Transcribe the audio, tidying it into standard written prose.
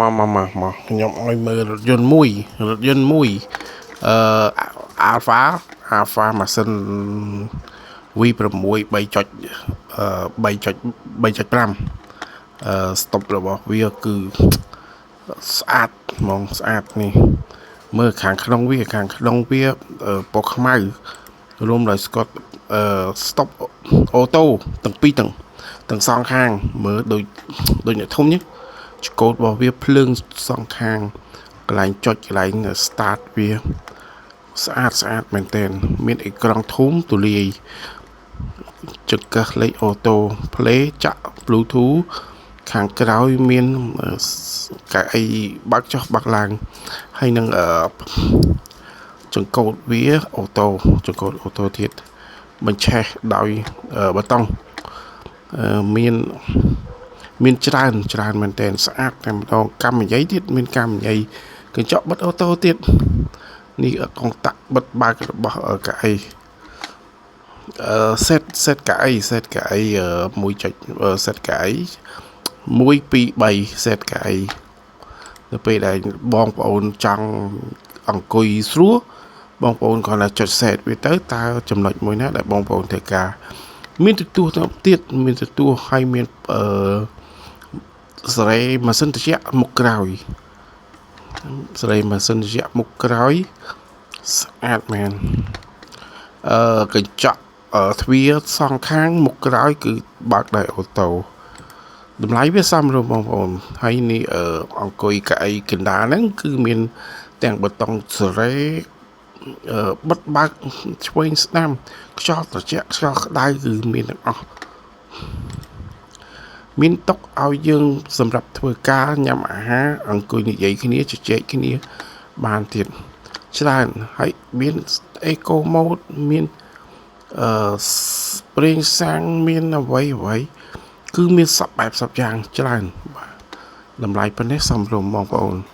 មកមកមកមកខ្ញុំឲ្យមើលរថយន្តមួយរថយន្តមួយអឺ Alpha Alpha ម៉ាស៊ីន V6 3ចុច3ចុច3.5ស្តុបរបស់វាគឺស្អាតហ្មងស្អាតនេះមើលខាងក្នុងវាខាងក្នុងវាពណ៌ខ្មៅរួមដោយស្កុតអឺស្តុប auto ទាំងពីរទាំងទាំងសងខាងមើលដូចដូចអ្នកធំនេះចង្កូតរបស់វាភ្លើងសងខាងកន្លែងចុចកន្លែង start វាស្អាតស្អាតមែនទែនមានអេក្រង់ធំទូលាយចង្កឹះលេខ auto play ចាក់ Bluetooth ខាងក្រោយមានកៅអីបើកចុះបើកឡើងហើយនឹងអឺចង្កូតវា auto ចង្កូត auto ទៀតបញ្ឆេះដោយបេតុងមានមានច្រើនច្រើនមែនទែនស្អាតតែម្ដងកម្មនិយាយទៀតមានកម្មនិយាយកញ្ចក់បិទ auto ទៀតនេះកុងតាក់បិទបើករបស់កៅអីអឺ set set កៅអី set កៅអីមួយចុច set កៅអី1 2 3 set កៅអីនៅពេលដែលបងប្អូនចង់អង្គុយស្រួលបងប្អូនគ្រាន់តែចុច set វាទៅតើចំណុចមួយណាដែលបងប្អូនត្រូវការមានទទួលទៀតមានទទួលហើយមានអឺសេរីម៉ាស៊ីនត្រជាក់មុខក្រោយសេរីម៉ាស៊ីនត្រជាក់មុខក្រោយស្អាតមែនអឺកញ្ចក់ទ្វារសងខាងមុខក្រោយគឺបើកដោយ auto តម្លៃវាសមរម្យបងប្អូនហើយនេះអឺអង្គុយកៅអីកណ្ដាលហ្នឹងគឺមានទាំងបេតុងសេរីបិទបើកឆ្វេងស្ដាំខ្យល់ត្រជាក់ខ្យល់ក្តៅគឺមានទាំងអស់មានតុឲ្យយើងសម្រាប់ធ្វើការញ៉ាំអាហារអង្គុយនិយាយគ្នាជជែកគ្នាបានទៀតច្រើនហើយមាន eco mode មានអឺប្រេងសាំងមានអ្វីអ្វីគឺមានសពបែបសពយ៉ាងច្រើនបាទតម្លៃប៉ុណ្ណេះសមរម្យបងប្អូន។